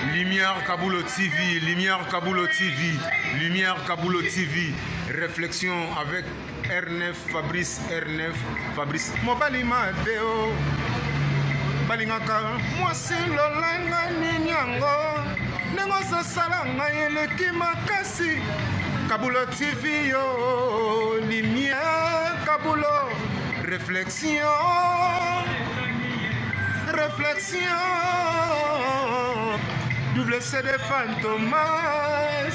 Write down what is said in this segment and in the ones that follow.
Lumière Kabulo TV, Lumière Kabulo TV, Lumière Kabulo TV, réflexion avec R9 Fabrice R9 Fabrice mobali mabe o balingaka mwasi lolanga nini yango ndenge ozosala ngai eleki makasi Kabulo TV yo Lumière Kabulo réflexion réflexion double CD Fantomas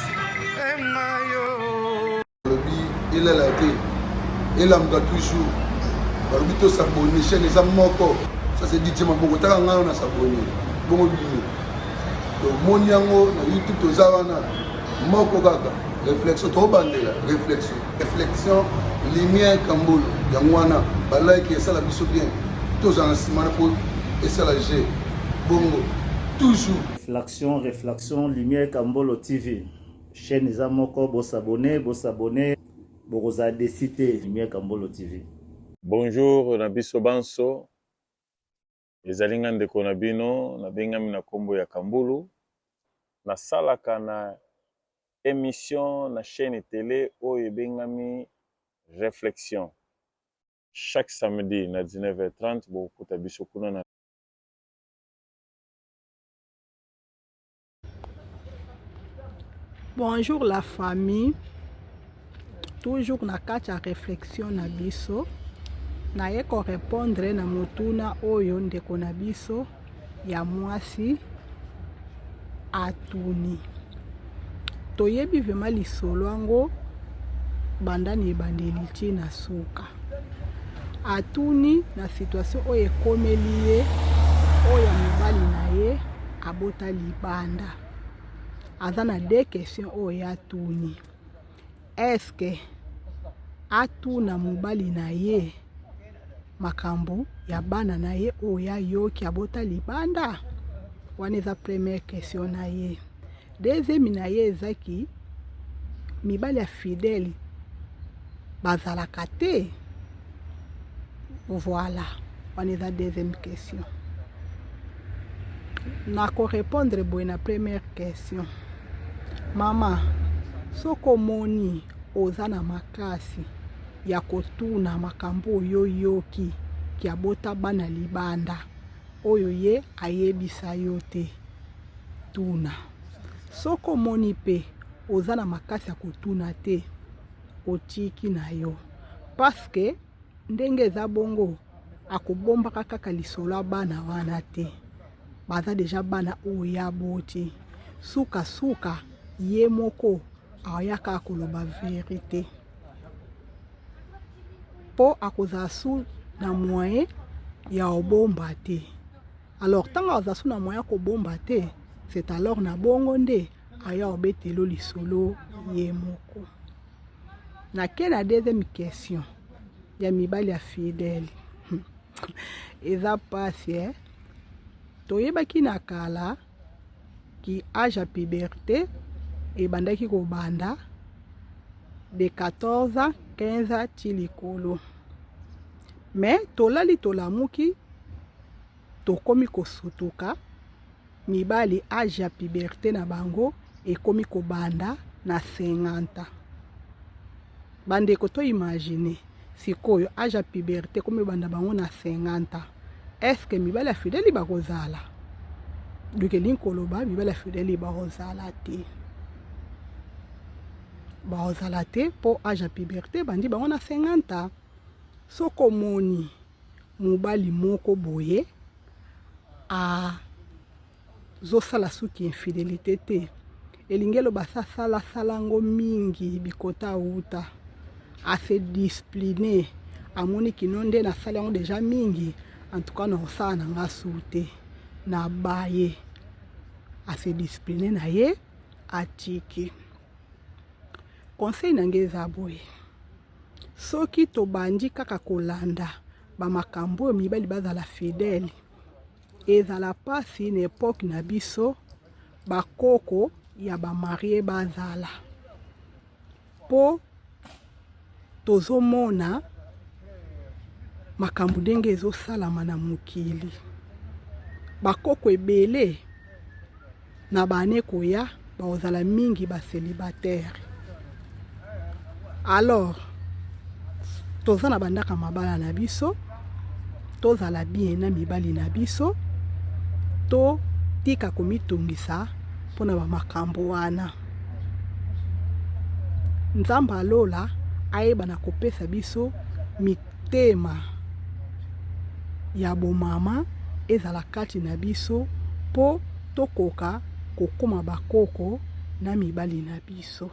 engayo balobi elala te elamuka toujours balobi tosabone chaîne eza moko ça c'est DJ maboko taka ngai na sabone bongo bino tomoni yango na youtube toza wana moko kaka réflexion tobandela réflexion réflexion lumière kambolo yango wana balike esala biso bien tozala na nsima na mpo esala g bongo toujours Réflexion, réflexion, Lumière Kambolo TV. Chaîne eza moko, bosabone, bosabone, bokozala déçu te. Lumière Kambolo TV. Bonjour na biso banso, ezali nga ndeko na bino, nabengami na kombo ya Kambulu. Nasalaka na emission na chaîne tele oyo ebengami Reflexion. Chaque samedi na 19h30 bokokuta biso kuna na Bonjour la famille, toujours na kati ya réflexion na biso naye ko répondre na motuna oyo ndeko na biso ya mwasi atuni. Toyebi vraiment lisolo yango banda na ebandeli ti na suka. Atuni na situation oyo ekomeli ye oyo ya mobali na ye abota libanda. Aza na deux questions oyo ye atuni. Est-ce que atuna mobali na ye makambo ya bana na ye oyo ayoki abota libanda? Wana eza première question na ye. Deuxième na ye ezaki mibali ya fidèle bazalaka te. Voilà, wana eza deuxième question. Nako répondre boye na première question. Mama, soki omoni oza na makasi ya kotuna makambo oyo oyoki ki abota bana libanda oyo ye ayebisa yo te, tuna. Soki omoni pe oza na makasi ya kotuna te, otiki na yo parce que ndenge eza bongo akobombaka kaka lisolo ya bana wana te, baza deja bana oyo ye aboti. Suka suka ye moko aya kaka koloba verite po akozala su na moyen ya obomba te. Alors ntango aza su na moyen ya kobomba te, c'est alors na bongo nde aya obetelo lisolo ye moko. Nake na deuxième question ya mibali ya fidèle. Eza pasi eh? Toyebaki na kala ki age ya puberté ebandaki kobanda de 14 ans 15 ans ti likolo, mais tolali tolamuki tokomi kosutuka mibali age ya puberté na bango ekomi kobanda na 50 ans. Bandeko to imagine sikoyo age ya puberté ekomi kobanda bango na 50 ans, est-ce que mibali ya fidèle bakozala? Donc elingi koloba mibali ya fidèle bakozala te, bakozala te po age ya puberté ebandi bango na 50 ans. Soki omoni mobali moko boye azosala suki infidelité te, elingi eloba sasalasala yango mingi bikota awuta ase discipline, amoni kino nde nasali yango deja mingi, en tout cas nakosala na nga su te, na baye ase discipline na ye atiki. Conseil na ngai eza boye, soki tobandi kaka kolanda ba makambo oyo mibali bazala fidèle, ezala pasi na epoque na biso bakoko ya ba marie bazala, po tozomona makambo ndenge ezosalama na mokili. Bakoko ebele. Na ba annee koya bakozala mingi ba celibataire. Alors toza na bandaka mabala na biso, tozala bien na mibali na biso, totika komitungisa mpo na bamakambo wana. Nzambe alola ayeba na kopesa biso mitema ya bomama ezala kati na biso mpo tokoka kokoma bakoko na mibali na biso.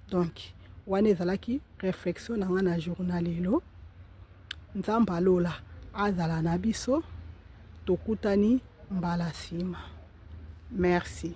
Donc wana ezalaki reflexion na nga na journal lelo. Nzambe alola azala na biso, tokutani mbala nsima. Merci.